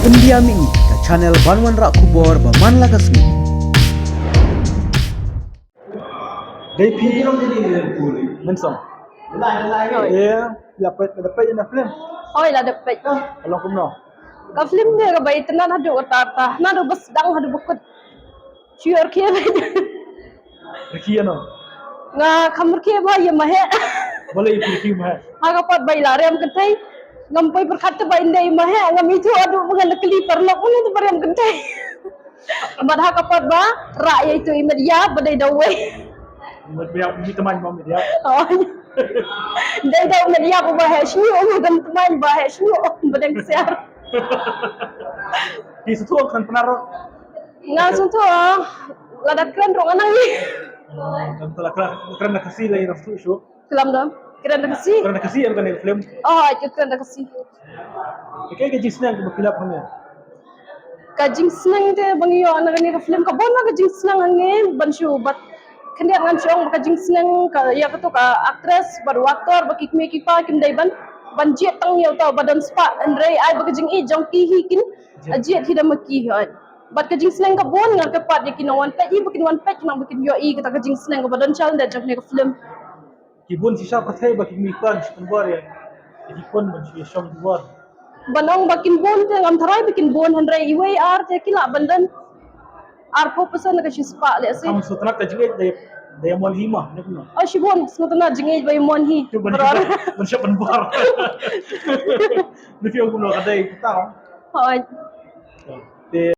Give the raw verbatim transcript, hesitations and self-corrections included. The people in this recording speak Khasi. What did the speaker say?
India Mini, ka channel ban wanrah khubor ba man la ka sngi. Dei phi Mynsong. Hoi. Ïa, la peit, la peit ïa ka film. Hoi, la dep peit. Ka long kumno? Ka film ne kaba itynnad haduh katta katta. Naduh ba sdang haduh ba kut. Shu rkhie. Rkhie ïa no? Nga kham rkhie ba ïa ma heh. Balei phi rkhie ma heh? Ha ka por ba i la riam kynthei. Ngam poi pyrkhat te ba in dei ma heh, ngam ithuh haduh ba ngan da kylli paralok, mano te ba riam kynthei. Bad ha ka por ba rah ïa itu i met ïap ba dei da uwei. Met ïap, mi tymmen ma met ïap. Oh. Dei da u met ïap uba heh shñiuh, uba dang tymmen ba heh shñiuh, ba dang ksiar. Phi sngewthuh khang Pnar ruh? Nga sngewthuh, lada kren ruh nga nang ïa. Kan la kren, kren da Khasi la ïa sngewthuh shuh. Film da. Kren da Khasi. Kren da Khasi ïa kane ka film. Oh, ïa kren da Khasi. Kaei ka jingsneng kaba phi lap hangne? Ka jingsneng te ba ngi ïoh na kane ka film, ka bun na ka jingsneng hangne ban shu, bad khyndiat ngan shu ong ba ka jingsneng ka ïa kato ka actress bad u actor, ba ki kmie ki kpa kim dei ban, ban jied tang ïa uta uba don spah, hynrei ai ba ka jingïeit jong ki hi kin jied hi da ma ki hi. Bad ka jingsneng ka bun, nga kyrpad ïa ki nongwan peit hi ba kin wan peit, khnang ba kin ïohi kata ka jingsneng kaba don sha lyndet jong kane ka film. Ki bun shisha pyrthei ba ki kmie ki kpa ki shu pynbor ïa ki khun ban shu ïashong ki bor. Ban ong ba kin bun te ngam tharai ba kin bun, hynrei iwei ar te ki lah ban don arphew percent ka shispah lehse. Kam sngewtynnat ka jingïeit da, da ïamon hi ma, ne kumno? Oh, shibun sngewtynnat jingïeit ba ïamon hi. Te ban, ban shah pynbor. Ne phi ong kumno, ka dei kata? Hooid. Te